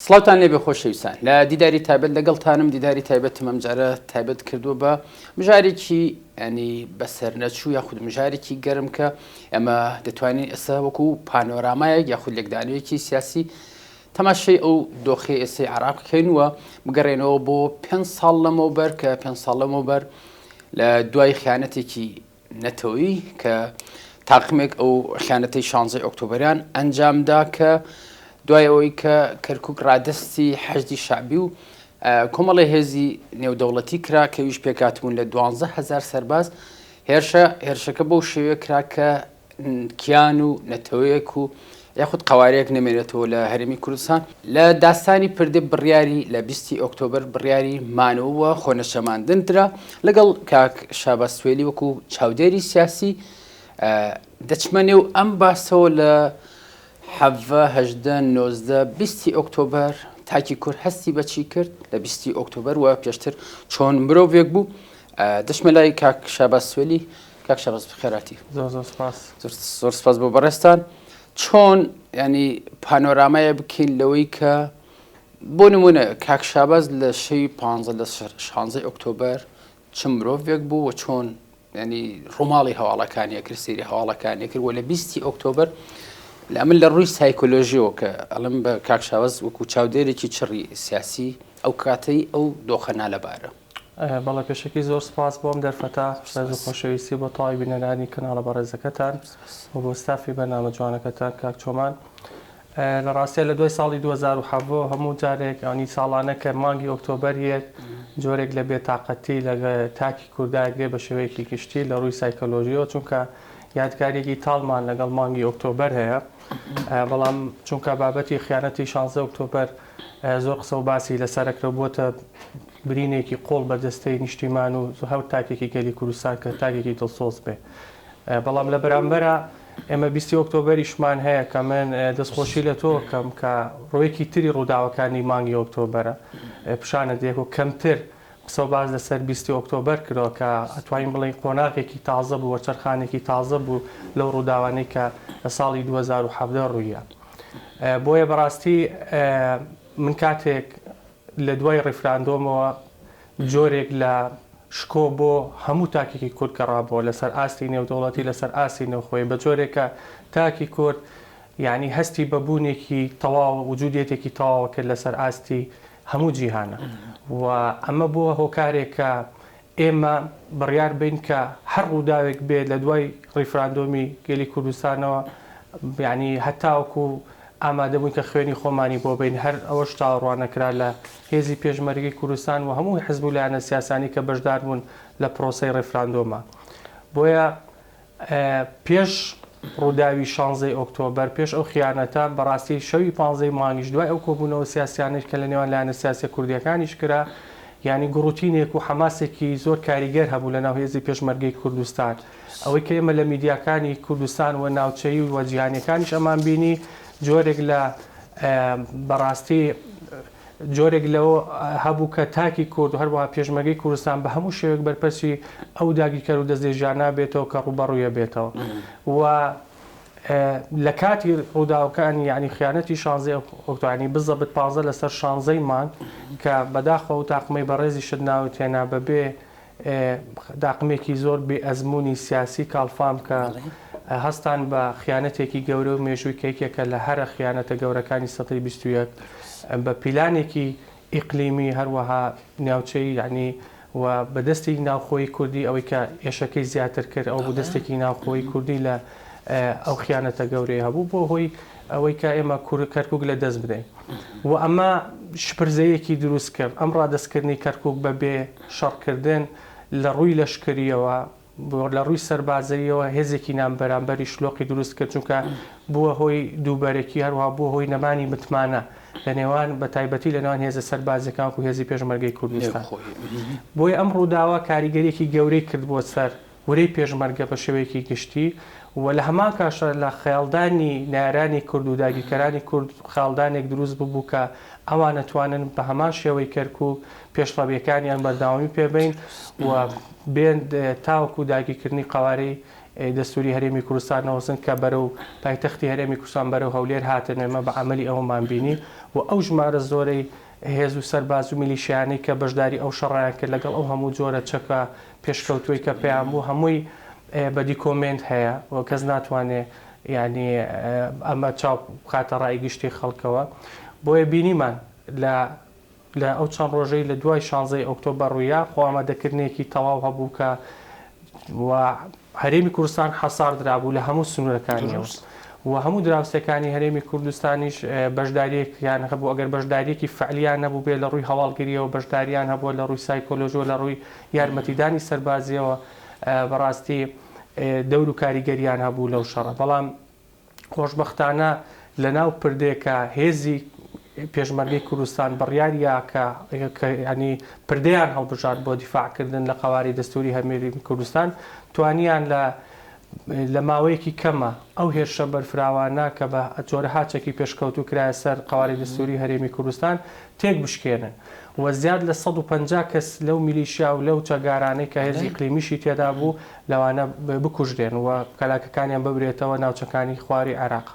سڵاوتان لێبێ خۆشەویستان لە دیداری تایبەت لەگەڵتانم دیداری تایبەتم ئەمجارە تایبەت کردووە بە مژارێکی ینی بەسەر نەچوو یاخود مژارێکی گەرم کە ئەمە دەتوانین ئێستا وەکو پانۆرامایەک یاخود لێکدانەوەیەکی سیاسی تەماشەی ئەو دۆخی ئێستەی عراق بکەین و بگەڕێنەوە بۆ پێ ساڵ لەمەوبەر کە پێ ساڵ لەمەوبەر لە دوای خیانەتێکی نەتەوەیی کە تاقمێک ئەو خیانەتەی شانزەی ئۆکتۆبەریان ئەنجامدا کە دوای ئەوەی کە کەرکک ڕادستی حەشدی شعبی و کۆمەڵی هێزی نێودەوڵەتی کرا کە ویش پێکاتبوون لە 12هزار سەرباز هێرشە هێرشەکە بەو شێوەیە کرا کە کیان و نەتەوەیەک و یاخود قەوارەیەک نەمێنێتەوە لە هەرێمی کوردستان. لە داستانی پردێ بڕیاری لە بیستی ئۆکتۆبەر بڕیاری مانەوە و خۆنەچەماندن درا لەگەڵ کاک شاباز سوێلی وەکو چاودێری سیاسی دەچمە نێو ئەم باسەوە لە حەڤە هەژدە 19 بیستی ئۆکتۆبەر تاکی کورد هەستی بەچی کرد لە بیستی ئۆکتۆبەر و پێشتر چۆن مرۆڤێک بوو دەچمە لای کاک شاباز سوێلی کاک شەبەز بەخێرهاتی. زۆر زۆر سپاس. زۆر سپاس بۆ بەڕێزتان. چۆن ینی پانۆرامایە بکەین لەوەی کە بۆ نمونە کاک شاباز لە شەوی پ لە شانزەی ئۆکتۆبەر چ مرۆڤێک بوو و چۆن ینی ڕووماڵی هەواڵەکانی کرد سەیری هەواڵەکانی کرد و لە بیستی ئۆکتۆبەر لە من لە ڕووی سایکۆلۆژیەوە کە ئەڵم بە کاک شاوەز وەکو چاودێرێکی چڕی سیاسی ئەو کاتەی ئەو دۆخە نالەبارە. بەڵێ پێشەکی زۆر سوپاس بۆ ئەم دەرفەتە، ڕێز و خۆشەویستی بۆ تەواوی بینەرانی کەناڵە بەڕێزەکەتان و بۆ ستافی بەرنامە جوانەکەتان کاک چۆمان. لە ڕاستیا لە دوای ساڵی 2017 هەموو جارێک ئەنی ساڵانە کە مانگی ئۆکتۆبەر یەت جۆرێک لە بێتاقەتی لە تاکی کوردا گرێ بە شێوەیەکی گشتی لە ڕووی سایکۆلۆژیەوە چونکە یادگاریەکی تاڵمان لەگەڵ مانگی ئۆکتۆبەر هەیە بەڵام چونکە بابەتی خیانەتی 16 ئۆکتۆبەر زۆر قسە و باسی لەسەرەکرە و بۆتە برینێکی قوڵ بە جەستەی نیشتیمان و هەر تاکێکی گەلی کوردستان کە تاکێکی دڵسۆز بێ. بەڵام لە بەرامبەرا ئێمە بیستی ئۆکتۆبەریشمان هەیە کە من دەستخۆشی لە تۆ کەم کە ڕوویەکی تری ڕووداوەکانی مانگی ئۆکتۆبەرە پیشانە دێک و کەمتر قسە و باس لەسەر بیستی ئۆکتۆبەر کرەوە کە ئەتوانین بڵێین قۆناغێکی تازە بوو وەرچەرخانێکی تازە بوو لەو ڕووداوانەی کە لە ساڵی 2017 ڕوویە. بۆیە بەڕاستی من کاتێک لە دوای ڕیفراندۆمەوە جۆرێک لە شکۆ بۆ هەموو تاکێکی کورد گەڕابەوە لەسەر ئاستی نێودەوڵەتی لەسەر ئاستی نێوخۆیی بە جۆرێک کە تاکی کورد یانی هەستی بە بوونێکی تەواو وجودیەتێکی تەواوە کرد لەسەر ئاستی هەموو جیهانە و ئەمە بووە هۆکارێک کە ئێمە بڕیار بەین کە هەر ڕووداوێک بێت لە دوای ڕیفراندۆمی گەلی کوردستانەوە یانی هەتاوەکو ئامادە بووین کە خوێنی خۆمانی بۆ بەین هەر ئەوەش چاوەڕواننەکرا لە هێزی پێشمەرگەی کوردستان و هەموو حزب و لایەنە سیاسانی کە بەشدار بوون لە پرۆسەی ڕیفراندۆما بۆیە پێش ڕووداوی شانزەی ئۆکتۆبەر، پێش ئەو خیانەتە، بەڕاستی شەوی پانزەی مانگیش دوای ئەو کۆبوونەوە سیاسیانەیش کە لە نێوان لایەنە سیاسیە کوردیەکانیش کرا، یانی گوڕوتینێک و حەماسێکی زۆر کاریگەر هەبوو لە ناو هێزی پێشمەرگەی کوردستان. ئەوەی کە ئێمە لە میدیاکانی کوردستان و ناوچەیی و جیهانیەکانیش ئەمان بینی، جۆرێک لە بەڕاستی جۆرێک لەوە هەبوو کە تاکی کورد و هەروەها پێشمەرگەی کوردستان بە هەموو شێوەیەک بەرپەرچی ئەو داگیرکەر و دەستدرێژیانە بێتەوە کە ڕووبەڕوویە بێتەوە و لە کاتی ڕووداوەکانی یعنی خیانەتی شانزەی ئۆکتۆبەر بزەبت 15 لەسەر شانزەی مانگ کە بەداخەوە و تاقمەی بەڕێزیشت ناوت هێنا بەبێ داقمێکی زۆر بێ ئەزموونی سیاسی کاڵفام کە هەستان بە خیانەتێکی گەورە و مێژووی کە یەکێکە لە هەرە خیانەتە گەورەکانی سەدەی 21 بە پیلانێکی ئیقلیمی هەروەها ناوچەیی یعنی و بە دەستی ناوخۆی کوردی ئەوەی کە ئێشەکەی زیاتر کرد ئەو بوو دەستێکی ناوخۆی کوردی لە ئەو خیانەتە گەورەیە هەبوو بۆ هۆی ئەوەی کە ئێمە کەرکک لە دەست بدەین و ئەمە شپرزەیەکی دروست کرد ئەم ڕادەستکردنی کەرکک بە بێ شەڕکردن لە ڕووی لەشکرییەوە، لە ڕووی سەربازەییەوە هێزێکی نابەرامبەری شلۆقی دروست کرد، چونکە بووە هۆی دووبەرەکی، هەروەها بووە هۆی نەمانی متمانە لە نێوان، بە تایبەتی لە نێوان هێزە سەربازییەکان وەکوو هێزی پێشمەرگەی کوردستان. بۆیە ئەم ڕووداوە کاریگەرییەکی گەورەی کردبووە سەر ورەی پێشمەرگە بە شێوەیەکی گشتی و لە هەمان کاتشدا لە خەیاڵدانی نەیارانی کورد و داگیرکەرانی کورد خەیاڵدانێک دروست ببوو کە ئەوان ئەتوانن بە هەمان شێوەی کەرکوک پێشڕەویەکانیان بەردەوامی پێ بەین و بێن تاوەکو داگیرکردنی قەوارەی دەستوری هەرێمی کوردستان نەوەستن کە بەرەو پایتەختی هەرێمی کوردستان بەرەو هەولێر هاتن ئێمە بە عەمەلی ئەوەمان بینی. و ئەو ژمارە زۆرەی هێز و سەرباز و میلیشیانەی کە بەشداری ئەو شەڕەیان کرد لەگەڵ ئەو هەموو جۆرە چەکە پێشکەوتووەی کە پێیان بوو هەمووی بە دیکۆمێنت هەیە و کەس ناتوانێ یانی ئەمە چاو بخاتە ڕای گشتی خەڵکەوە بۆیە بینیمان لە لە ئەو چەند ڕۆژەی لە دوای شانزەی ئۆکتۆبەر ڕوویا خۆ ئامادەکردنێکی تەواو هەبوو کە و هەرێمی کوردستان حەسار درابوو لە هەموو سنوورەکانیەوە و هەموو دراوسێکانی هەرێمی کوردستانیش بەشداریەکیان هەبوو ئەگەر بەشداریەکی فعلیان نەبوو بێ لە ڕووی هەواڵگریەوە بەشداریان هەبووە لە ڕووی سایکۆلۆژیەوە لە ڕووی یارمەتیدانی سەربازیەوە بەڕاستی دەور و کاریگەریان هەبوو لەو شەڕە بەڵام خۆشبەختانە لەناو پردێ کە هێزی پێشمەرگەی کوردستان بڕیاریا کە ینی پردیان هەڵبژارد بۆ دیفاعکردن لە قەواری دەستوری هەرێمی کوردستان توانیان لە لە ماوەیەکی کەمە ئەو هێرشە بەرفراوانە کە بە جۆرەها چەکی پێشکەوتوو کرایە سەر قەوارەی دەستوری هەرێمی کوردستان تێک بشکێنن و زیاد لە 150 کەس لەو میلیشیا و لەو چەکدارانەی کە هێزی ئیقلیمیشی تێدا بوو لەوانە بکوژرێن و کەلاکەکانیان ببرێتەوە ناوچەکانی خواری عێراق.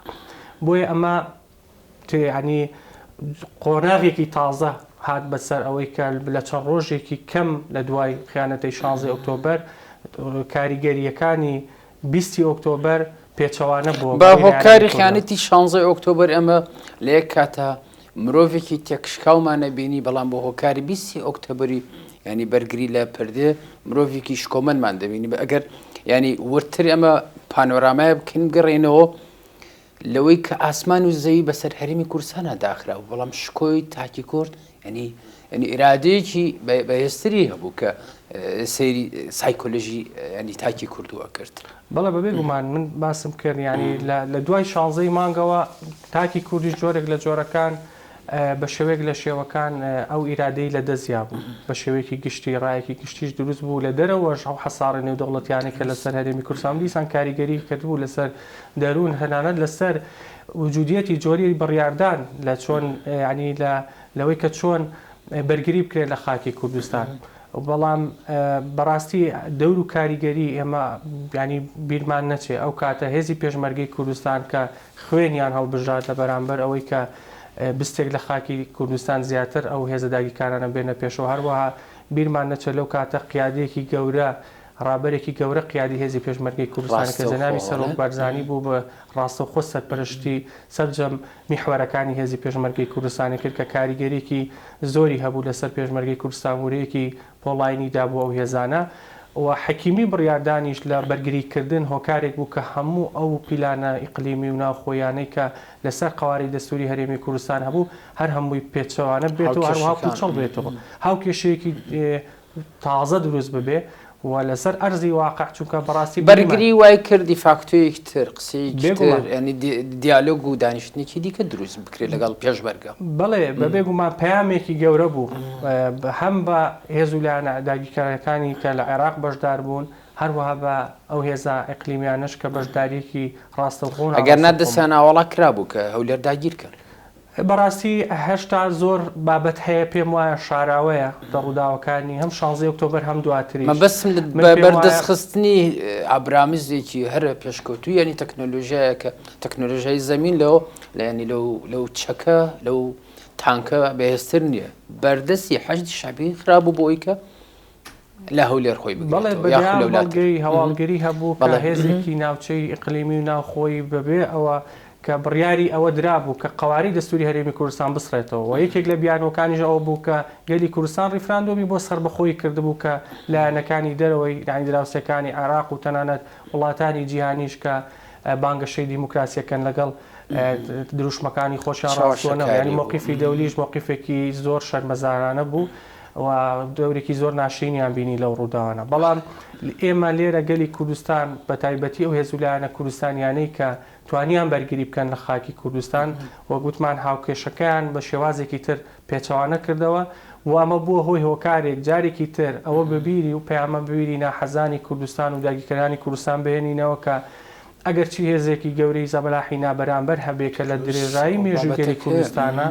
بۆیە ئەمە یانی قۆناغێکی تازە هات بەسەر ئەوەی کە لە چەند ڕۆژێکی کەم لە دوای خیانەتەی شانزەی ئۆکتۆبەر کاریگەرییەکانی بیستی ئۆکتۆبەر پێچەوانە بووە بە هۆکاری خیانەتی شانزەی ئۆکتۆبەر ئەمە لە یەک کاتا مرۆڤێکی تێکشکاومان نەبینی بەڵام بۆ هۆکاری بیستی ئۆکتۆبەری ینی بەرگری لە پردێ مرۆڤێکی شکۆمەندمان دەبینی بە ئەگەر ینی وردتر ئەمە پانۆرامای بکەین بگەڕێنەوە لەوەی کە ئاسمان و زەوی بەسەر هەرێمی کوردستانا داخرابوو، بەڵام شکۆی تاکی کورد یانی یانی ئیرادەیەکی بەهێزتری هەبوو کە سەیری سایکۆلۆژی ینی تاکی کوردو ئەکرد. بەڵێ بەبێ گومان من باسم کرد یانی لە دوای شانزەی مانگەوە تاکی کوردیش جۆرێک لە جۆرەکان بە شێوەیەک لە شێوەکان ئەو ئیرادەی لە دەست یابوو بە شێوەیەکی گشتی ڕایەکی گشتیش دروست بوو لە دەرەوەش ئەو حەسارە نێودەوڵەتیانەی کە لەسەر هەرێمی کوردستان دیسان کاریگەری کردبوو لەسەر دەروون تەنانەت لەسەر وجودیەتی جۆری بڕیاردان لە چۆن یانی لە لەوەی کە چۆن بەرگری بکرێت لە خاکی کوردستان بەڵام بەڕاستی دەور و کاریگەری ئێمە ینی بیرمان نەچێ ئەو کاتە هێزی پێشمەرگەی کوردستان کە خوێنیان هەڵبژارد لە بەرامبەر ئەوەی کە بستێک لە خاکی کوردستان زیاتر ئەو هێزە داگیرکارانە بێنە پێشەوە هەروەها بیرمان نەچێت لەو کاتە قیادەیەکی گەورە ڕابەرێکی گەورە قیادی هێزی پێشمەرگەی کوردستان کە جەنابی سەرۆک بارزانی بوو بە ڕاستەوخۆ سەرپەرشتی سەرجەم میحوەرەکانی هێزی پێشمەرگەی کوردستانی کرد کە کاریگەریەکی زۆری هەبوو لەسەر پێشمەرگەی کوردستان ورەیەکی پۆڵاینی دابوو ئەو هێزانە و حەکیمی بڕیاردانیش لە بەرگری کردن هۆکارێک بوو کە هەموو ئەو پیلانە ئیقلیمی و ناوخۆیانەی کە لەسەر قەوارەی دەستوری هەرێمی کوردستان هەبوو هەر هەمووی پێچەوانە بێتەوە هەروەها پوچەڵ بێتەوە هاوکێشەیەکی تازە دروست ببێ و لەسەر ئەرزی واقع چونکە بەڕاستی بەرگری وای کرد دیفاکتۆیەکی تر قسەیەکی تر یانی دیالۆگ و دانیشتنێکی دیکە دروست بکرێت لەگەڵ پێشمەرگە. بەڵێ بەبێ گومان پەیامێکی گەورە بوو هەم بە هێز و لایەنە داگیرکەرەکانی کە لە عێراق بەشدار بوون هەروەها بە ئەو هێزە ئیقلیمیانەش کە بەشدارییەکی ڕاستەوخۆ و ئەگەر نا دەستیان ئاوەڵا کرابوو کە هەولێر داگیر کەن. بەڕاستی هێشتا زۆر بابەت هەیە پێم وایە شاراوەیە لە ڕووداوەکانی هەم شانزەی ئۆکتۆبەر هەم دواتریش. مەبەستم لە من پێم وایە. بەردەست خستنی ئابرامزێکی هەرە پێشکەوتوو یانی تەکنۆلۆژیایە کە تەکنۆلۆژیای زەمین لەو لە یانی لەو لەو چەکە لەو تانکە بەهێزتر نییە بەردەستی حەشدی شەعبی خرابوو بۆ ئەوی کە لە هەولێر خۆی بەڵێ بگرێتەوە بە یاخود دەیان لەولاتر. بەڵگەی هەواڵگری هەبوو کە بەڵێ. هێزێکی ناوچەیی ئیقلیمی و ناوخۆیی بەبێ ئەوە کە بڕیاری ئەوە درابوو کە قەوارەی دەستووری هەرێمی کوردستان بسڕێتەوە و یەکێک لە بیانووەکانیش ئەوە بوو کە گەلی کوردستان ڕیفراندۆمی بۆ سەربەخۆیی کردبوو کە لایەنەکانی دەرەوەی یانی دراوسێکانی عێراق و تەنانەت وڵاتانی جیهانیش کە بانگەشەی دیموکراسیەکەن لەگەڵ دروشمەکانی خۆشیان ڕاستگۆ نەبوو یانی چەواشەکاری بوو. مەوقیفی دەولیش مەوقیفێکی زۆر شەرمەزارانە بوو. و دەورێکی زۆر ناشرینیان بینی لەو ڕووداوانە. بەڵام ئێمە لێرە گەلی کوردستان بە تایبەتی ئەو هێز و لایەنە کوردستانیانەی کە توانیان بەرگری بکەن لە خاکی کوردستان و گوتمان هاوکێشەکەیان بە شێوازێکی تر پێچەوانە کردەوە و ئەمە بووە هۆی هۆکارێک جارێکی تر ئەوە بە بیری و پەیامە بە بیری ناحەزانی کوردستان و داگیرکەرانی کوردستان بهێنینەوە کە ئەگەرچی هێزێکی گەورەی زەبەلاحی نابەرامبەر هەبێ کە لە درێژایی مێژووی گەلی کوردستانە.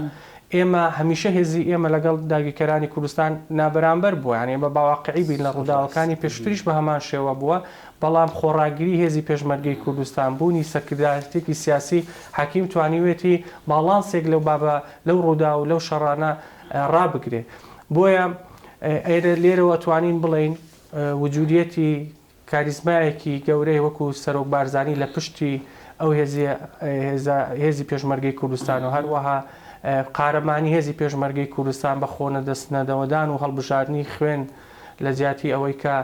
ئێمە هەمیشە هێزی ئێمە لەگەڵ داگیرکەرانی کوردستان نابەرامبەر بووە، یانی ئێمە با واقعی بین لە ڕووداوەکانی پێشووتریش بە هەمان شێوە بووە، بەڵام خۆڕاگری هێزی پێشمەرگەی کوردستان، بوونی سەرکردایەتیەکی سیاسی حەکیم توانیوێتی باڵانسێک لەو بابە لەو ڕووداو و لەو شەڕانە ڕابگرێ. بۆیە ئێرە لێرەوە توانین بڵێین وجودیەتی کاریزمایەکی گەورەی وەکو سەرۆک بارزانی لە پشتی ئەو هێزی هێزە هێزی پێشمەرگەی کوردستان و هەروەها قارەمانی هێزی پێشمەرگەی کوردستان بە خۆنەدەستنەدەوەدان و هەڵبژاردنی خوێن لە جیاتی ئەوەی کە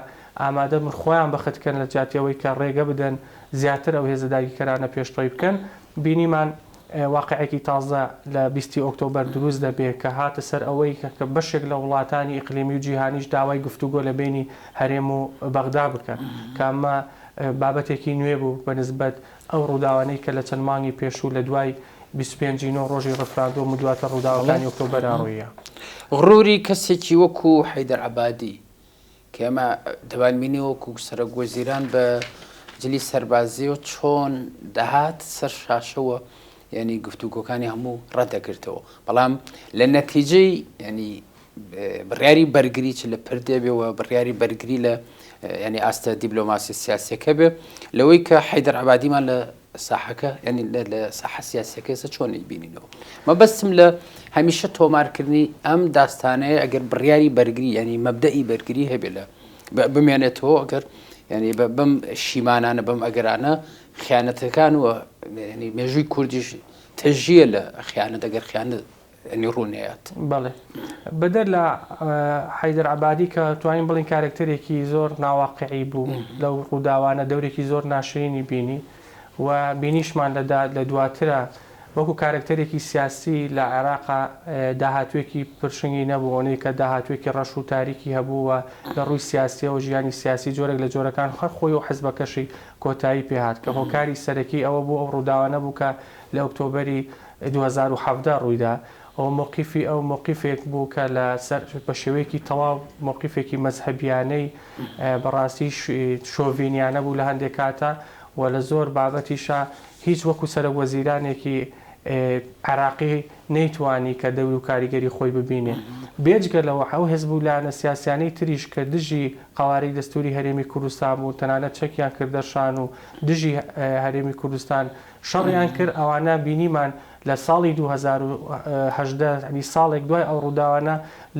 ئامادە بن خۆیان بەخت کەن لە جیاتی ئەوەی کە ڕێگە بدەن زیاتر ئەو هێزە داگیرکەرانە پێشڕەوی بکەن بینیمان واقعێکی تازە لە بیستی ئۆکتۆبەر دروست دەبێ کە هاتە سەر ئەوەی کە بەشێک لە وڵاتانی ئیقلیمی و جیهانیش داوای گفتوگۆ لە بەینی هەرێم و بەغدا بکەن کە ئەمە بابەتێکی نوێ بوو بە نسبەت ئەو ڕووداوانەی کە لە چەند مانگی پێشوو لە دوای 25 ی نۆ ڕۆژی ڕفراندۆم و دواتر ڕووداوەکانی ئۆکتۆبەرا ڕووییا. غروری کەسێکی وەکو حەیدەر عەبادی کە ئێمە دەمانبینی وەکو سەرۆک وەزیران بە جلی سەربازیەوە چۆن دەهات سەر شاشەوە یعنی گفتوگۆکانی هەموو ڕەتدەکردەوە بەڵام لە نەتیجەی ینی بڕیاری بەرگری چ لە پردێ بێ و بڕیاری بەرگری لە ینی ئاستە دیبلۆماسی سیاسەکە بێ لەوەی کە حیدەر عبادیمان لە ساحەکە یانی لە ساحە سیاسیەکە ئێستا چۆن ئەیبینینەوە؟ مەبەستم لە هەمیشە تۆمارکردنی ئەم داستانەیە ئەگەر بڕیاری بەرگری ینی مەبدەئی بەرگری هەبێ لە بمێنێتەوە ئەگەر ینی بەم شیمانانە بەم ئەگەرانە خیانەتەکان و مێژووی کوردیش تەژیە لە خیانەت ئەگەر خیانەت یانی ڕوو نەیات. بەڵێ. بەدەر لە حەیدەر عەبادی کە توانین بڵێین کارەکتەرێکی زۆر ناواقعی بوو لەو ڕووداوانە دەورێکی زۆر ناشرینی بینی و بینیشمان لە لە دواترا وەکو کارەکتەرێکی سیاسی لە عێراقا داهاتوویەکی پرشنگی نەبوو ئەوەنەی کە داهاتوویەکی ڕەش و تاریکی هەبوو و لە ڕووی سیاسیەوە ژیانی سیاسی جۆرێک لە جۆرەکان هەر خۆی و حزبەکەشی کۆتایی پێهات کە هۆکاری سەرەکی ئەوە بوو ئەو ڕووداوانە بوو کە لە ئۆکتۆبەری 2017 ڕوویدا، ئەوە مەوقیفی ئەو مەوقیفێک بوو کە لە سەر بە شێوەیەکی تەواو مەوقیفێکی مەزهەبیانەی بە ڕاستی شۆڤینیانە بوو لە هەندێک کاتا و لە زۆر بابەتیشا هیچ وەکو سەرۆک وەزیرانێکی عێراقی نەیتوانی کە دەور و کاریگەری خۆی ببینێ. بێجگە لەوە ئەو حزب و لایەنە سیاسیانەی تریش کە دژی قەوارەی دەستووری هەرێمی کوردستان بوون تەنانەت چەکیان کردە شان و دژی هەرێمی کوردستان شەڕیان کرد، ئەوانە بینیمان لە ساڵی 2018 یانی ساڵێک دوای ئەو ڕووداوانە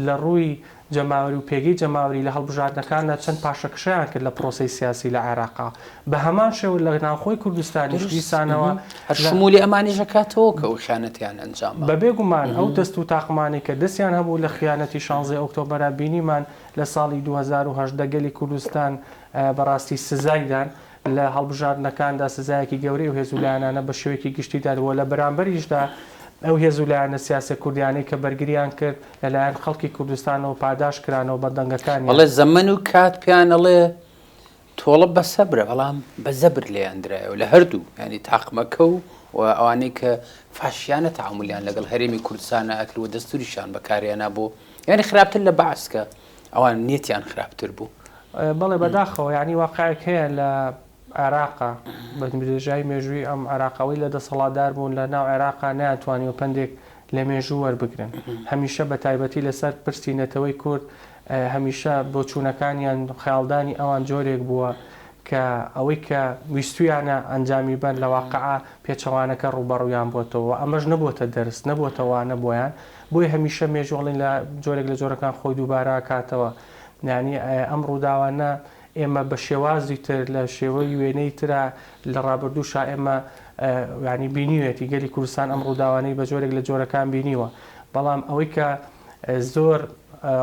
لە ڕووی جەماوەری و پێگەی جەماوەری لە هەڵبژاردنەکاندا چەند پاشەکشەیان کرد لە پرۆسەی سیاسی لە عێراقا بە هەمان شێوە لە ناوخۆی کوردستانیش دیسانەوە هەر شمولی ئەمانیش ئەکاتەوە کە ئەو خیانەتیان ئەنجام بە بێ گومان ئەو دەست و تاقمانەی کە دەستیان هەبوو لە خیانەتی شانزەی ئۆکتۆبەرا بینیمان لە ساڵی 2018 گەلی کوردستان بەڕاستی سزای دان لە هەڵبژاردنەکاندا سزایەکی گەورەی ئەو هێز و لایەنانە بە شێوەیەکی گشتی دات و لە بەرامبەریشدا ئەو هێز و لایەنە سیاسیە کوردیانەی کە بەرگریان کرد لە لایەن خەڵکی کوردستانەوە پاداشت کرانەوە بە دەنگەکانیان. بەڵێ زەمەن و کات پێیان ئەڵێ تۆڵە بە سەبرە بەڵام بە زەبر لێیان درایەوە لە هەردوو یانی تاقمەکە و و ئەوانەی کە فاشیانە تەعامولیان لەگەڵ هەرێمی کوردستانا ئەکرد و دەستوریشیان بەکارهێنا بۆ یانی خراپتر لە بەعس کە ئەوان نیەتیان خراپتر بوو. بەڵێ بەداخەوە یانی واقعێک هەیە لە عێراقا بە درێژایی مێژووی ئەم عێراق ئەوەی لە دەسەڵاتدار بوون لە ناو عێراقا نەیانتوانیوە پەندێک لە مێژوو وەربگرن هەمیشە بە تایبەتی لەسەر پرسی نەتەوەی کورد هەمیشە بۆچوونەکانیان خەیاڵدانی ئەوان جۆرێک بووە کە ئەوەی کە ویستویانە ئەنجامی بەن لە واقعا پێچەوانەکە ڕووبەڕوویان بۆتەوە ئەمەش نەبۆتە دەرس نەبۆتە وانە بۆیان بۆیە هەمیشە مێژوو ئەڵێن لە جۆرێک لە جۆرەکان خۆی دووبارە ئەکاتەوە یانی ئەم ڕووداوانە ئێمە بە شێوازی تر لە شێوەی وێنەی ترا لە ڕابردووشا ئێمە یانی بینیوێتی گەلی کوردستان ئەم ڕووداوانەی بە جۆرێک لە جۆرەکان بینیوە بەڵام ئەوەی کە زۆر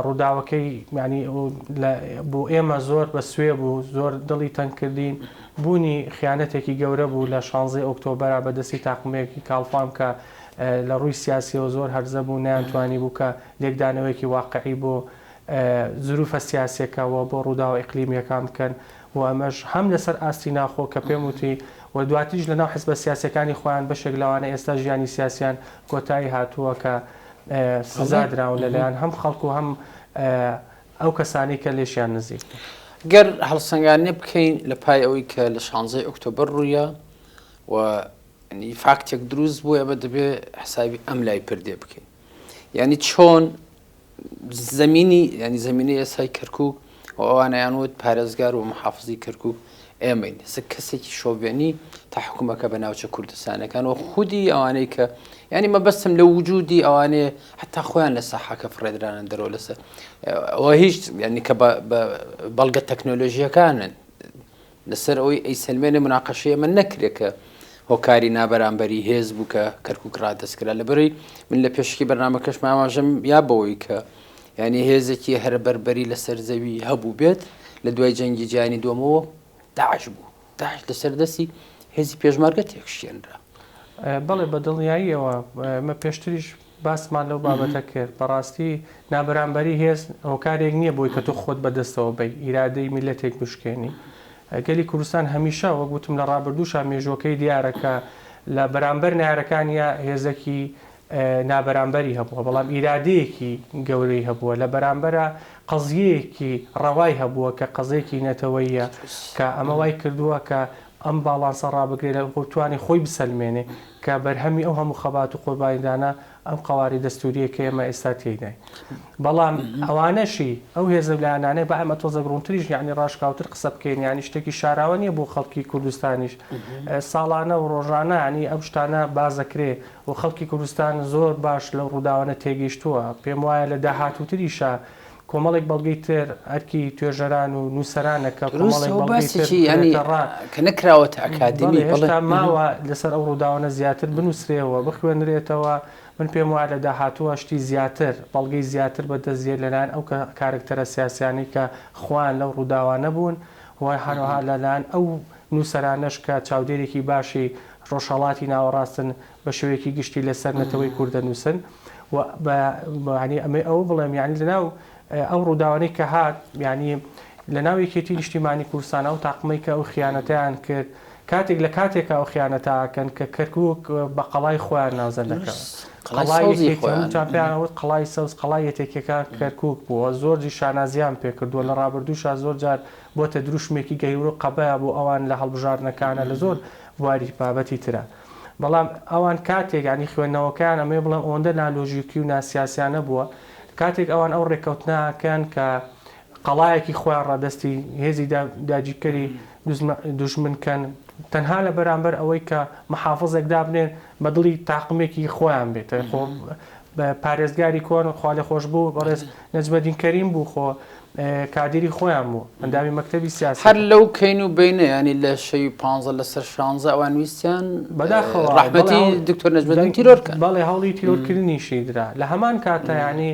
ڕووداوەکەی یانی بۆ ئێمە زۆر بە سوێ بوو زۆر دڵی تەنگ کردین بوونی خیانەتێکی گەورە بوو لە شانزەی ئۆکتۆبەرا بە دەستی تاقمێکی کاڵفام کە لە ڕووی سیاسیەوە زۆر هەرزە بوو نەیانتوانی بوو کە لێکدانەوەیەکی واقعی بۆ زروفە سیاسیەکە و بۆ ڕووداوە ئیقلیمیەکان بکەن و ئەمەش هەم لەسەر ئاستی ناوخۆ کە پێم وتی و دواتریش لەناو حزبە سیاسیەکانی خۆیان بەشێک لەوانە ئێستا ژیانی سیاسیان کۆتایی هاتووە کە سزا دراون لەلایەن هەم خەڵک و هەم ئەو کەسانەی کە لێشیان نزیک بوون. گەر هەڵسەنگاندنێ بکەین لە پای ئەوەی کە لە شانزەی ئۆکتۆبەر ڕوویا و یانی فاکتێک دروست بوو ئێمە دەبێ حسابی ئەم لای پردێ بکەین. یعنی چۆن زەمینی یانی زەمینەی ئێستای کەرکوک و ئەوانەیان وت پارێزگار و محافزی کەرکوک ئێمەین ئێستا کەسێکی شۆڤێنی تا حکومەکە بە ناوچە کوردستانەکان و خودی ئەوانەی کە ینی مەبەستم لە وجودی ئەوانەیە حتا خۆیان لە ساحەکە فڕێدرانە دەرەوە لەسەر ئەوە هیچ ینی کە بە بەڵگە تەکنۆلۆژیەکانن لەسەر ئەوەی ئەیسەلمێنێ موناقەشەی ئەمە نەکرێ کە هۆکاری نابەرامبەری هێز بوو کە کەرکوک ڕادەست کرا لەبەرەی من لە پێشکی بەرنامەکەش ئاماژەم یا بەوەی کە یعنی هێزێکی هەرە بەربەری لەسەر زەوی هەبوو بێت لە دوای جەنگی جیهانی دووەمەوە داعش بوو داعش لەسەر دەستی هێزی پێشمەرگە تێکشکێنرا. بەڵێ بە دڵنیاییەوە ئێمە پێشتریش باسمان لەو بابەتە کرد، بەڕاستی نابەرامبەری هێز هۆکارێک نییە بۆی کە تۆ خۆت بەدەستەوە بەی، ئیرادەی میللەتێک بشکێنی. گەلی کوردستان هەمیشە وەک وتم لە ڕابردووشا مێژووەکەی دیارە کە لە بەرامبەر نەیارەکانیا هێزەکی نابەرامبەری هەبووە، بەڵام ئیرادەیەکی گەورەی هەبووە، لە بەرامبەرا قەزیەیەکی ڕەوای هەبووە کە قەزێکی نەتەوەییە کە ئەمە وای کردووە کە ئەم باڵانسە ڕابگرێ لە بتوانێ خۆی بسەلمێنێ کە بەرهەمی ئەو هەموو خەبات و قوربانیدانە ئەم قەوارەی دەستوورییە کە ئێمە ئێستا تێیداین. بەڵام ئەوانەشی، ئەو هێز و لایەنانەی با ئێمە تۆزێک ڕوونتریش یانی ڕاشکاوتر قسە بکەین یانی شتێکی شاراوە نییە بۆ خەڵکی کوردستانیش. ساڵانە و ڕۆژانە یانی ئەم شتانە باس دەکرێ و خەڵکی کوردستان زۆر باش لەو ڕووداوانە تێگەیشتووە. پێم وایە لە داهاتووتریشا کۆمەڵێک بەڵگەی تر ئەرکی توێژەران و نووسەرانە کە دروستە کۆمەڵێک و بەڵگەی تر باسێکی یانی بخرێتە ڕا. کە نەکراوەتە بەڵێ ئەکادیمی بەڵێ هێشتا ماوە لەسەر ئەو ڕووداوانە زیاتر بنووسرێەوە بخوێنرێتەوە من پێم وایە لە داهاتووە شتی زیاتر بەڵگەی زیاتر بە دەست دێت لەلایەن ئەو کارەکتەرە سیاسیانەی کە خۆیان لەو ڕووداوانە بوون و هەروەها لەلایەن ئەو نووسەرانەش کە چاودێرێکی باشی ڕۆژهەڵاتی ناوەڕاستن بە شێوەیەکی گشتی لەسەر نەتەوەی کورد دەنووسن و بە یانی ئەمەی ئەوە بڵێم یانی لەناو ئەو ڕووداوانەی کە هات یانی لەناو یەکێتی نیشتیمانی کوردستان ئەو تاقمەی کە ئەو خیانەتیان کرد کاتێک لە کاتێکا ئەو خیانەتە ئەکەن کە کەرکوک بە قەڵای خۆیان ناوزەند دەکەن قەڵای قەڵای سەوزی یەکێتی خۆیان هەموو جار پێیان ئەوت قەڵای سەوز قەڵای یەتێکیەکان کەرکوک بووە زۆر جی شانازیان پێکردووە لە ڕابردووشا زۆر جار بۆتە دروشمێکی گەورە و قەبەیە بۆ ئەوان لە هەڵبژاردنەکانە لە زۆر بواری بابەتی ترە بەڵام ئەوان کاتێک یانی خوێندنەوەکەیان ئەمەوێ بڵێم ئەوەندە نالۆژیکی و ناسیاسیانە بووە کاتێک ئەوان ئەو ڕێککەوتنە ئەکەن کە قەڵایەکی خۆیان ڕادەستی هێزی داگیرکەری دوژمن کەن تەنها لە بەرامبەر ئەوەی کە محافزێک دابنێن بە دڵی تاقمێکی خۆیان بێت خۆ پارێزگاری کۆن خوالێخۆشبوو بەڕێز نەجمەدین کەریم بوو خۆ کادیری خۆیان بوو ئەندامی مەکتەبی سیاسی هەر لەو کەین و بینە ینی لە شەوی پ لەسەر شانزە ئەوان ویستیان بەداخەوە ڕەحمەتی دکتۆر نەجمەدین تیرۆر کەن بەڵێ هەوڵی تیرۆرکردنیشی درا لە هەمان کاتە ینی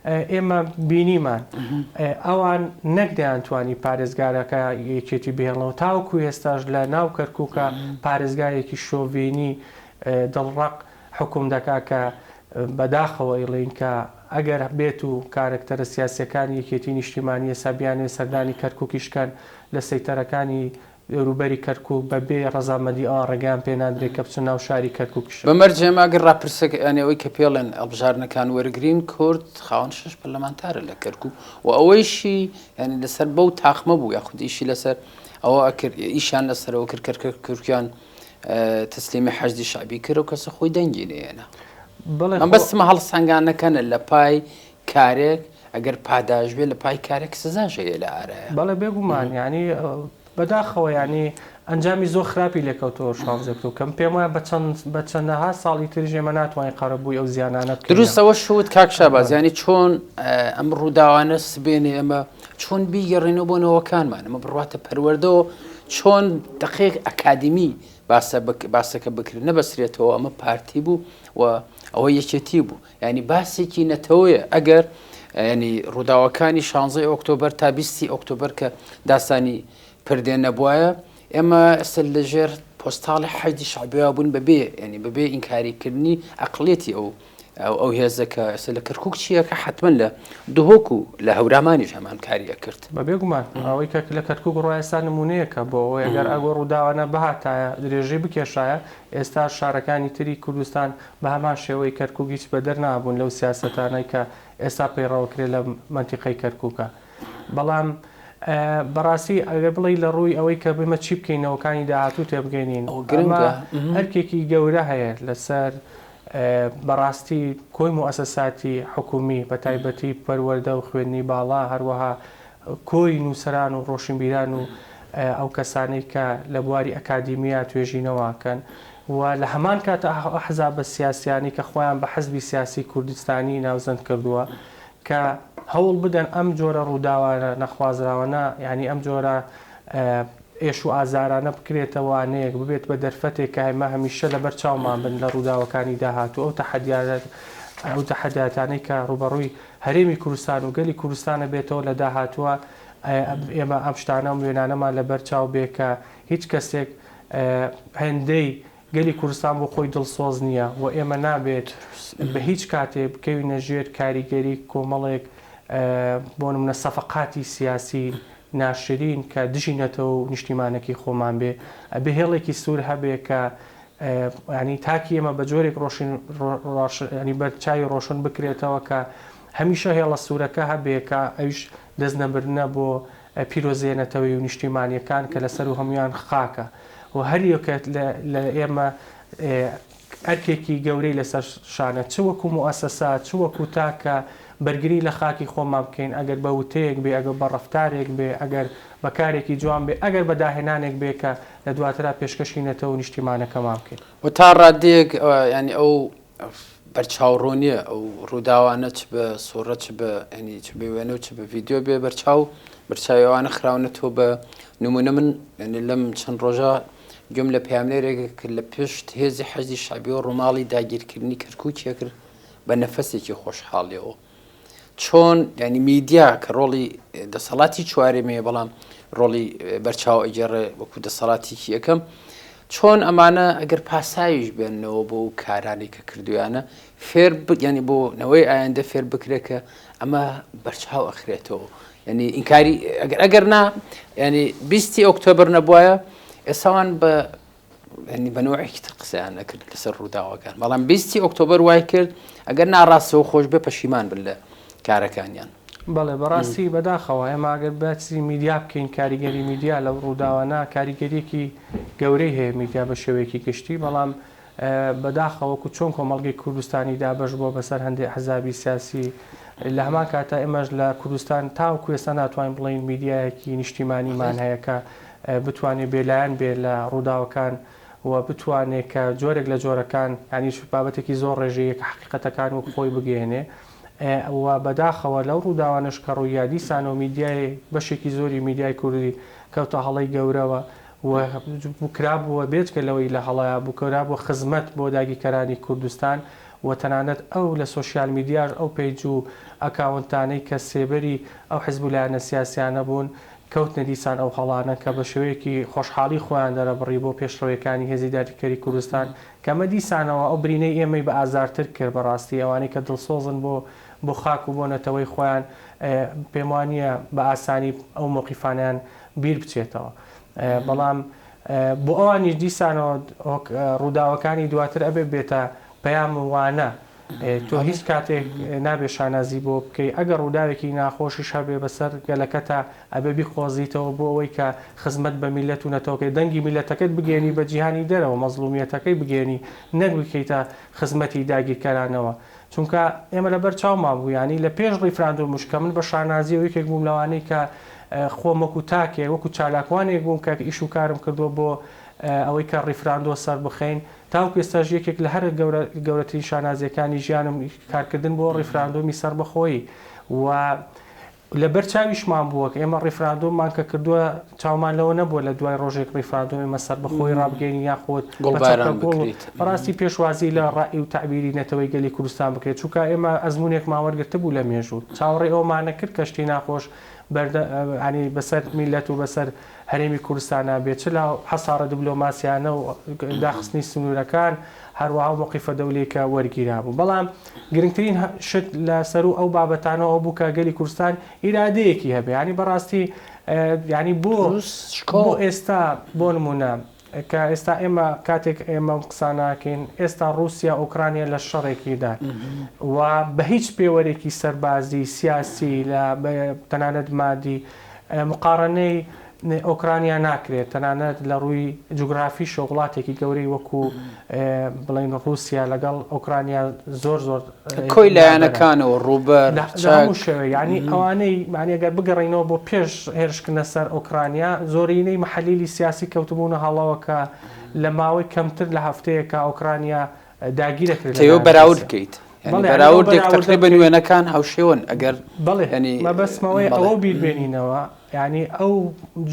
ئێمە بینیمان ئەوان نەک دەیانتوانی پارێزگارەکە یەکێتی بهێڵنەوە تاوەکو ئێستاش لە ناو کەرکووکە پارێزگارێکی شۆڤێنی دڵڕەق حوکم دەکا کە بەداخەوە ئیڵێین کە ئەگەر بێت و کارەکتەرە سیاسیەکانی یەکێتی نیشتیمانی ئێستا بیانەوێ سەردانی کەرکوکیش کەن لە سەیتەرەکانی دەوروبەری کەرکوک بە بێ ڕەزامەندی ئەوان ڕێگەیان پێ نادرێ کە بچنە ناو شاری کەرکوکیشەوە. بە مەرجێ ئێمە ئەگەر ڕاپرسێک یانی ئەوەی کە پێڵێن هەڵبژاردنەکان وەرگرین کورد خاوەن شەش پەرلەمانتارە لە کەرکوک و ئەوەیشی یانی لەسەر بەو تاقمە بوو یاخود ئیشی لەسەر ئەوە ئەکرد ئیشیان لەسەرەوە کرد کەرکوکیان تەسلیمی حەشدی شەعبی کرد و کەسە خۆی دەنگی نەیەنا. بەڵێ خۆ. مەبەستمە هەڵسەنگانەکەنە لە پای کارێک ئەگەر پاداش بێ لە پای کارێک سزاش هەیە لە ئارایە. بەڵێ بێگومان یانی بەداخەوە یانی ئەنجامی زۆر خراپی لێکەوتەوە شانزێ بکەوت کەم پێم وایە بە چەند بە چەندەها ساڵی تریش ئێمە ناتوانین قەرەبووی ئەو زیانانە بکەینەوە. دروست ئەوە شوت کاک شاباز یانی چۆن ئەم ڕووداوانە سبێنێ ئێمە چۆن بیگەڕێنەوە بۆ نەوەکانمان ئەمە بڕواتە پەروەردەوە چۆن دقیق ئەکادیمی باسە باسەکە بکرێت نەبەسرێتەوە ئەمە پارتی بوو و ئەوە یەکێتی بوو ینی باسێکی نەتەوەیە ئەگەر ینی ڕووداوەکانی 16 ئۆکتۆبەر تا 20 ئۆکتۆبەر کە داستانی پردێ نەبوایە ئێمە ئێستا لەژێر پۆستاڵی حەشدی شەعبیەوە بوون بەبێ ینی بەبێ ئینکاریکردنی ئەقڵێتی ئەو ئەو هێزە کە ئێستا لە کەرکوک چییە کە حتمما لە دهۆک و لە هەورامانیش هەمان کاری ئەکرد. بە بێگومان ئەوەی کە لە کەرکوک ڕوا ئێستا نمونەیەکە بۆ ئەوەی ئەگەر ئەو ڕووداوانە بهاتایە درێژەی بکێشایە ئێستا شارەکانی تری کوردستان بە هەمان شێوەی کەرکوک هیچ بەدەر نابوون لەو سیاسەتانەی کە ئێستا پەیڕەوەکرێ لە مەنتیقەی کەرکوکە. بەڵام بەڕاستی ئەگەر بڵێی لە ڕووی ئەوەی کە بێمە چی بکەین نەوەکانی داهاتوو تێبگەینین ئەوە ئەمە گرنگە. ئەرکێکی گەورە هەیە لەسەر بەڕاستی کۆی موئەسەساتی حکومی بە تایبەتی پەروەردە و خوێندنی باڵا هەروەها کۆی نووسەران و ڕۆشنبیران و ئەو کەسانەی کە لە بواری ئەکادیمیا توێژینەوە ئەکەن و لە هەمان کاتا ئەو ئەحزابە سیاسیانەی کە خۆیان بە حزبی سیاسی کوردستانی ناوزەند کردووە کە هەوڵ بدەن ئەم جۆرە ڕووداوانە نەخوازراوانە یانی ئەم جۆرە ئێش و ئازارانە بکرێتە وانەیەک، ببێت بە دەرفەتێک کە ئێمە هەمیشە لەبەر چاومان بن لە ڕووداوەکانی داهاتوو، ئەو تەحەدیات ئەو تەحەدیاتانەی کە ڕووبەڕووی هەرێمی کوردستان و گەلی کوردستان ئەبێتەوە لە داهاتووە، ئێمە ئەم شتانە ئەم وێنانەمان لەبەر چاو بێ کە هیچ کەسێک هێندەی گەلی کوردستان بۆ خۆی دڵسۆز نییە و ئێمە نابێت بە هیچ کاتێ بکەوینە ژێر کاریگەری کۆمەڵێک بۆ نمونە سەفەقاتی سیاسی ناشرین کە دژی نەتەوە و نیشتیمانەکەی خۆمان بێ. ئەبێ هێڵێکی سوور هەبێ کە یانی تاکی ئێمە بە جۆرێک ڕۆشن ینی بەر چاوی ڕۆشن بکرێتەوە کە هەمیشە هێڵە سوورەکە هەبێ کە ئەویش دەست نەبردنە بۆ پیرۆزییە نەتەوەیی و نیشتیمانییەکان کە لەسەروو هەموویان خاکە و هەر یەکە لە ئێمە ئەرکێکی گەورەی لەسەر شانە چ وەکو موئەسەسە چ وەکو تاک کە بەرگری لە خاکی خۆمان بکەین ئەگەر بە وتەیەک بێ ئەگەر بە ڕەفتارێک بێ ئەگەر بە کارێکی جوان بێ ئەگەر بە داهێنانێک بێ کە لە دواترا پێشکەشی نەتەوە و نیشتیمانەکەمان بکەین. و تا ڕادەیەک یانی ئەو بەرچاوڕوونیە ئەو ڕووداوانە چ بە سوڕە چ بە ینی چ بە وێنە و چ بە ڤیددیو بێ بەرچاو بەرچاوی ئەوانە خراونەتەوە بە نمونە من ینی لەم چەند ڕۆژە گوێم لە پەیامنێرێک کرد لە پشت هێزی حەشدی شەعبیەوە ڕووماڵی داگیرکردنی کەرکووکی کرد بە نەفەسێکی خۆشحاڵیەوە چۆن ینی میدیا کە ڕۆڵی دەسەڵاتی چوارێمەیە بەڵام ڕۆڵی بەرچاو ئەگەڕێ وەکو دەسەڵاتێکی یەکەم چۆن ئەمانە ئەگەر پاساویش بێنەوە بۆ و کارانی کە کردویانە فێر ینی بۆ نەوەی ئایندە فێر بکرێت کە ئەمە بەرچاو ئەخرێتەوە ینی ئینکاری ئەگەر ئەگەر نا ینی بیستی ئۆکتۆبر نەبواە ئێساوان بە ینی بە نەوەیەکی تر قسەیان نەکرد لەسەر ڕووداوەکان بەڵام بیستی ئۆکتۆبەر وای کرد ئەگەر ناڕاستەوە خۆش بێ پەشیمان بن لە کارەکانیان. بەڵێ بەڕاستی بەداخەوە ئێمە ئەگەر باسی میدیا بکەین کاریگەری میدیا لەو ڕووداوانە کاریگەریەکی گەورەی هەیە میدیا بە شێوەیەکی گشتی بەڵام بەداخەوە وەکو چۆن کۆمەڵگەی کوردستانی دابەش بووە بەسەر هەندێ ئەحزابی سیاسی لە هەمان کاتا ئێمەش لە کوردستان تاوەکو ئێستا ناتوانین بڵێین میدیایەکی نیشتیمانیمان هەیە کە بتوانێ بێلایەن بێ لە ڕووداوەکان و بتوانێ کە جۆرێک لە جۆرەکان یانیش بابەتێکی زۆر ڕێژەیە کە حەقیقەتەکان وەک خۆی بگەیەنێ و بەداخەوە لەو ڕووداوانەش کە ڕوویا دیسانەوە میدیای بەشێکی زۆری میدیای کوردی کەوتە هەڵەی گەورەوە و کرابووە بێجگە لەوەی لە هەڵەیا بوو کرابووە خزمەت بۆ داگیرکەرانی کوردستان و تەنانەت ئەو لە سۆشیال میدیاش ئەو page و ئەکاونتانەی کە سێبەری ئەو حزب و لایەنە سیاسیانە بوون کەوتنە دیسان ئەو هەڵانە کە بە شێوەیەکی خۆشحاڵی خۆیان دەرەبڕی بۆ پێشڕەویەکانی هێزی داگیرکەری کوردستان کە ئەمە دیسانەوە ئەو برینەی ئێمەی بە ئازارتر کرد بە ڕاستی ئەوانەی کە دڵسۆزن بۆ بۆ خاک و بۆ نەتەوەی خۆیان پێم وانیە بە ئاسانی ئەو مەوقیفانەیان بیر بچێتەوە بەڵام بۆ ئەوانیش دیسانەوە ڕووداوەکانی دواتر ئەبێ بێتە پەیام و وانە تۆ هیچ کاتێک نابێ شانازی بۆ بکەی ئەگەر ڕووداوێکی ناخۆشیش هەبێ بەسەر گەلەکەتا ئەبێ بیقۆزیتەوە بۆ ئەوەی کە خزمەت بە میلەت و نەتەوەکەی دەنگی میلەتەکەت بگەیەنی بە جیهانی دەرەوە مەزڵومیەتەکەی بگەیەنی نەک بکەیتە خزمەتی داگیرکەرانەوە چونکە ئێمە لەبەر چاومان بوو یانی لە پێش ڕیفراندۆمش کە من بە شانازیەوە یەکێک بووم لەوانەی کە خۆم وەکو تاکێک وەکو چالاکوانێک بووم کە ئیش و کارم کردووە بۆ ئەوەی کە ڕیفراندۆ سەر بخەین تاوەکو ئێستاش یەکێک لە هەرە گەورە گەورەترین شانازیەکانی ژیانم کارکردن بۆ ڕیفراندۆمی سەربەخۆیی و لەبەر چاویشمان بووە کە ئێمە ڕیفراندۆممان کە کردووە چاومان لەوە نەبووە لە دوای ڕۆژێک ڕیفراندۆم ئێمە سەربەخۆیی ڕابگەیەنین یاخود بە چەپکە گوڵباران گوڵ بکرێت. بەڕاستی پێشوازی لە ڕەئی و تەعبیری نەتەوەی گەلی کوردستان بکرێت چونکە ئێمە ئەزموونێکمان وەرگرتبوو لە مێژوو چاوەڕێی ئەوەمان نەکرد کە شتی ناخۆش بەردە یانی بەسەر میللەت و بەسەر هەرێمی کوردستانا بێت چ لە حەسارە دبلۆماسیانە و داخستنی سنوورەکان هەروەها ئەو مەوقیفە دەولیەی کە وەرگیرابوو بەڵام گرنگترین شت لە سەروو ئەو بابەتانەوە ئەو بوو کە گەلی کوردستان ئیرادەیەکی هەبێ یانی بەڕاستی یانی بۆ بۆ ئێستا بۆ نمونە کە ئێستا ئێمە کاتێک ئێمە قسە ناکەین ئێستا ڕووسیا ئۆکرانیا لە شەڕێکیدان و بە هیچ پێوەرێکی سەربازی سیاسی لە تەنانەت مادی مقارنەی. ئۆکرانیا ناکرێت، تەنانەت لە ڕووی جوگرافیشەوە وڵاتێکی گەورەی وەکو بڵێین ڕووسیا لەگەڵ ئۆکرانیا زۆر زۆر کۆی لایەنەکانەوە ڕووبەر لە هەموو شێوەیەک یانی ئەوانەی یانی ئەگەر بگەڕێینەوە بۆ پێش هێرشکردنە سەر ئۆکرانیا زۆرینەی محەلیلی سیاسی کەوتبوونە هەڵەوە کە لە ماوەی کەمتر لە هەفتەیەکا ئۆکرانیا داگیرەکرێت تەیۆ بەراورد بکەیت بەراوردێک تقریبا وێنەکان هاوشێوەن ئەگەر بەڵێ مەبەستمەوەی ئەوە بیر بێنینەوە یانی ئەو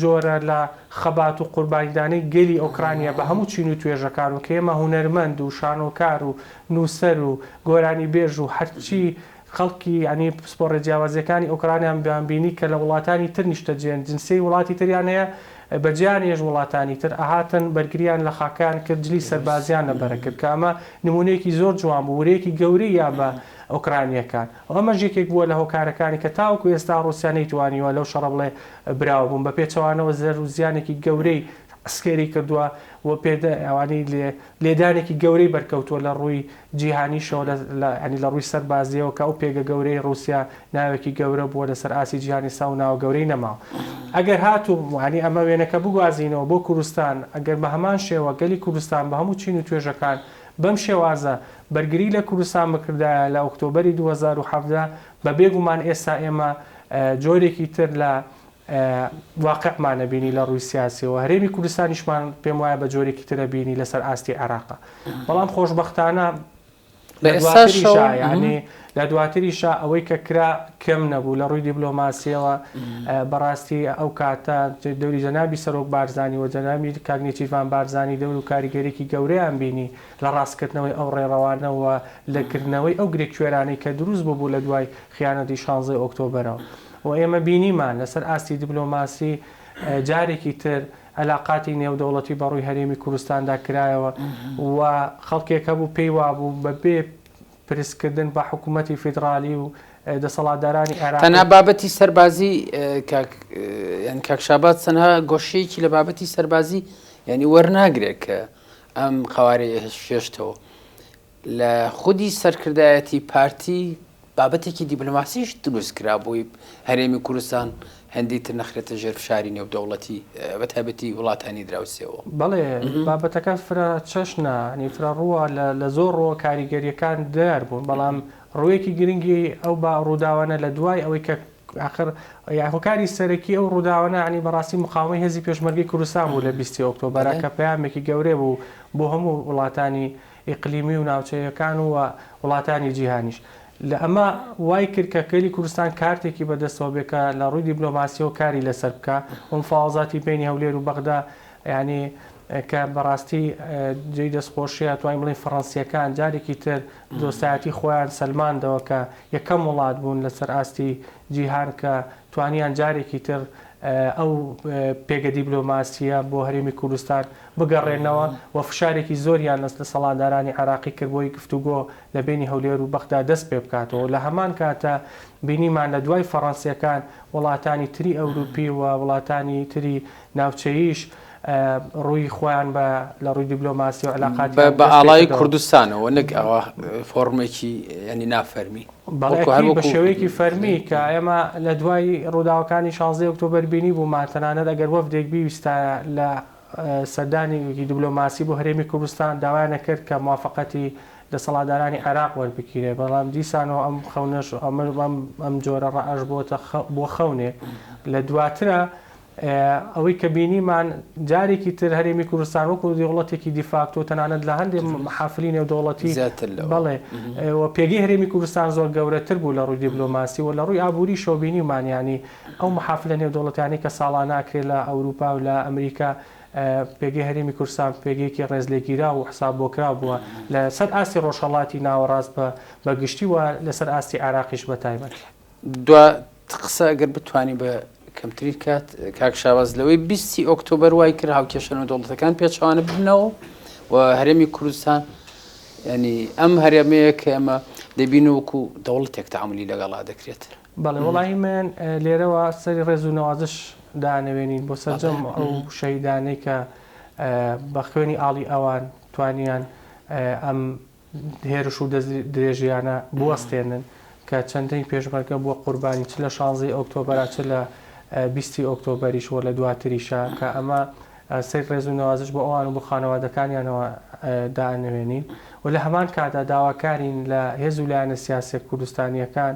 جۆرە لە خەبات و قوربانیدانەی گەلی ئۆکرانیا بە هەموو چین و توێژەکان و کە ئێمە هونەرمەند و شانۆکار و نووسەر و گۆرانیبێژ و هەرچی خەڵکی یانی پسپۆڕە جیاوازیەکانی ئۆکرانیان بینی کە لە وڵاتانی تر نیشتەجێن جنسیەی وڵاتی تریان هەیە بە جیانیش وڵاتانی تر ئەهاتن بەرگریان لە خاکەیان کرد جلی سەربازیان لەبەرە کرد کە ئەمە نمونەیەکی زۆر جوان بوو ورەیەکی گەورەی یا بە ئۆکرانیەکان و ئەمەش یەکێک بووە لە هۆکارەکانی کە تاوەکو ئێستا ڕوسیا نەیتوانیوە لەو شەڕە بڵێ براوە بووم بە پێچەوانەوە زەرەر و زیانێکی گەورەی عەسکەری کردووە و پێدە ئەوانی لێ لێدانێکی گەورەی بەرکەوتووە لە ڕووی جیهانیشەوە لە لە یانی لە ڕووی سەربازییەوە کە ئەو پێگە گەورەی ڕووسیا ناوێکی گەورە بووە لەسەر ئاستی جیهان ئێستا ئەو ناوە گەورەی نەماوە. ئەگەر هاتوو یانی ئەمە وێنەکە بگوازینەوە بۆ کوردستان ئەگەر بە هەمان شێوە گەلی کوردستان بە هەموو چین و توێژەکان بەم شێوازە بەرگری لە کوردستان بکردایە لە ئۆکتۆبەری 2017 بە بێ گومان ئێستا ئێمە جۆرێکی تر لە واقعمان ئەبینی لە ڕووی سیاسیەوە هەرێمی کوردستانیشمان پێم وایە بە جۆرێکی تر ئەبینی لەسەر ئاستی عێراقا بەڵام خۆشبەختانە لە دواتریشا یعنی لە دواتریشا ئەوەی کە کرا کەم نەبوو لە ڕووی دیبلۆماسیەوە بەڕاستی ئەو کاتە دەوری جەنابی سەرۆک بارزانی و جەنابی کاک نێچیرڤان بارزانی دەور و کاریگەرێکی گەورەیان بینی لە ڕاستکردنەوەی ئەو ڕێڕەوانەوە لە کردنەوەی ئەو گرێکوێرانەی کە دروست ببوو لە دوای خیانەتی شانزەی ئۆکتۆبەرەوە. و ئێمە بینیمان لەسەر ئاستی دیبلۆماسی جارێکی تر عەلاقاتی نێودەوڵەتی بە ڕووی هەرێمی کوردستاندا کرایەوە و خەڵکێک هەبوو پێی وابوو بە بێ پرسکردن بە حکوومەتی فیدڕالی و دەسەڵاتدارانی عێراقی. تەنها بابەتی سەربازی کاک یانی کاک شاباز تەنها گۆشەیەکی لە بابەتی سەربازی یانی وەرناگرێت کە ئەم قەوارەیە هێشتەوە لە خودی سەرکردایەتی پارتی بابەتێکی دیبلۆماسیش دروست کرا بۆی هەرێمی کوردستان هەندی تر نەخرێتە ژێر فشاری نێودەوڵەتی بە تایبەتی وڵاتانی دراوسێوە. بەڵێ بابەتەکە فرە چەشنە یانی فرە ڕووە لە زۆر ڕووە کاریگەرییەکان دیار بوون بەڵام ڕوویەکی گرنگی ئەو با ڕووداوانە لە دوای ئەوەی کە ئاخر هۆکاری سەرەکی ئەو ڕووداوانە یانی بەڕاستی مقاومەی هێزی پێشمەرگەی کوردستان بوو لە بیستی ئۆکتۆبەرا کە پەیامێکی گەورە بوو بۆ هەموو وڵاتانی ئیقلیمی و ناوچەیەکان و وڵاتانی جیهانیش. لە ئەمە وای کرد کە گەلی کوردستان کارتێکی بە دەستەوە بێ کە لە ڕووی دیبلۆماسیەوە کاری لەسەر بکا و مفاوەزاتی بەینی هەولێر و بەغدا یانی کە بەڕاستی جێی دەستخۆشیە توانین بڵێین فەڕەنسیەکان جارێکی تر دۆستایەتی خۆیان سەلماندەوە کە یەکەم وڵات بوون لەسەر ئاستی جیهان کە توانیان جارێکی تر ئەو پێگە دیبلۆماسیە بۆ هەرێمی کوردستان بگەڕێنەوە و فشارێکی زۆریان لە دەسەڵاتدارانی عێراقی کرد بۆی گفتوگۆ لە بەینی هەولێر و بەغدا دەست پێبکاتەوە و لە هەمان کاتا بینیمان لە دوای فەڕەنسیەکان وڵاتانی تری ئەوروپی و وڵاتانی تری ناوچەییش ڕووی خۆیان بە لە ڕووی دیبلۆماسی و علاقاتیان بە ئاڵای کوردستانەوە نەک ئەوە فۆڕمێکی یانی نافەرمی. بەڵێ ئەکید بە شێوەیەکی فەرمی کە ئێمە لە دوای ڕووداوەکانی شانزدەی ئۆکتۆبەر بینیبوومان تەنانەت ئەگەر وەفدێک بیویستایە لە سەردانێکی دیبلۆماسی بۆ هەرێمی کوردستان داوایان ئەکرد کە موافەقەتی دەسەڵاتدارانی عێراق وەربگیرێ بەڵام دیسانەوە ئەم خەونەش ئەم جۆرە ڕەئەش بۆتە بۆ خەونێ لە دواترا ئەوەی کە بینیمان جارێکی تر هەرێمی کوردستان وەکو دەوڵەتێکی دیفاکتۆ تەنانەت لە هەندێک محافلی نێودەوڵەتی زیاتر لەوە بەڵێ و پێگەی هەرێمی کوردستان زۆر گەورەتر بوو لە ڕووی دیبلۆماسی و لە ڕووی ئابووریشەوە بینیمان یانی ئەو محافلە نێودەوڵەتیانەی کە ساڵانە ئەکرێ لە ئەوروپا و لە ئەمریکا پێگەی هەرێمی کوردستان پێگەیەکی ڕێزلێگیراو و حساب بۆکراو بووە لە سەر ئاستی ڕۆژهەڵاتی ناوەڕاست بە بە گشتی و لەسەر ئاستی عێراقیش بە تایبەت. دوا قسە ئەگەر بتوانی بە کەمترین کات کاک شاباز لەوەی بیستی ئۆکتۆبەر وای کرد هاوکێشە نێودەوڵەتەکان پێچەوانە ببنەوە و هەرێمی کوردستان ینی ئەم هەرێمەیە کە ئێمە دەبین وەکو دەوڵەتێک تعاملی لەگەڵا دەکرێت. بەڵێ وەڵاهی من لێرەوە سەری ڕێز و نەوازش دانەوێنین بۆ سەرجەم ئەو شەهیدانەی کە بە خوێنی ئاڵی ئەوان توانیان ئەم هێرش و دەست درێژیانە بوەستێنن کە چەندین پێشمەرگە بووە قوربانی چ لە شانزەی ئۆکتۆبەرا چ لە. بیستی ئۆکتۆبەریش و لە دواتریشا کە ئەمە سەیر ڕێز و نەوازش بۆ ئەوان و بۆ خانەوادەکانیانەوە دائەنەوێنین و لە هەمان کاتدا داواکارین لە هێز و لایەنە سیاسیە کوردستانیەکان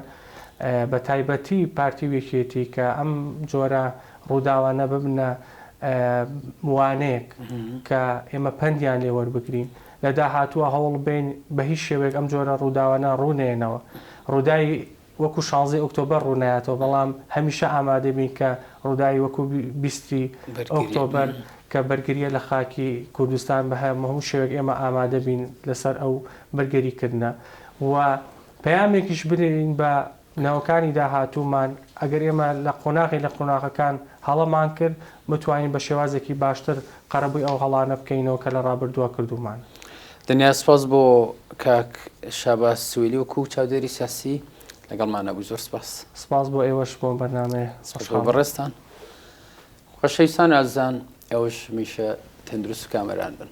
بە تایبەتی پارتی و یەکێتی کە ئەم جۆرە ڕووداوانە ببنە وانەیەک کە ئێمە پەندیان لێ وەربگرین لە داهاتووە هەوڵ بەین بە هیچ شێوەیەک ئەم جۆرە ڕووداوانە ڕوونەیەنەوە ڕووداوی وەکو شانزەی ئۆکتۆبەر ڕوونایەتەوە، بەڵام هەمیشە ئامادە بین کە ڕووداوی وەکو بیستی ئۆکتۆبەر کە بەرگرییە لە خاکی کوردستان بە هەموو شێوەیەک ئێمە ئامادە بین لەسەر ئەو بەرگری کردنە و پەیامێکیش بدەین بە نەوەکانی داهاتوومان ئەگەر ئێمە لە قۆناغی لە قۆناغەکان هەڵەمان کرد بتوانین بە شێوازێکی باشتر قەرەبووی ئەو هەڵانە بکەینەوە کە لە ڕابردووە کردوومانە. دنیا سپاس بۆ کاک شاباز سویلی وەکو چاودێری سیاسی لەگەڵمانە بوو زۆر سپاس. سپاس بۆ ئێوەش بۆ بەرنامەیە. سپاس بۆ بەڕێزتان. خۆشەویستان ئازیزان ئێوەش هەمیشە تەندروست و کامەران بن.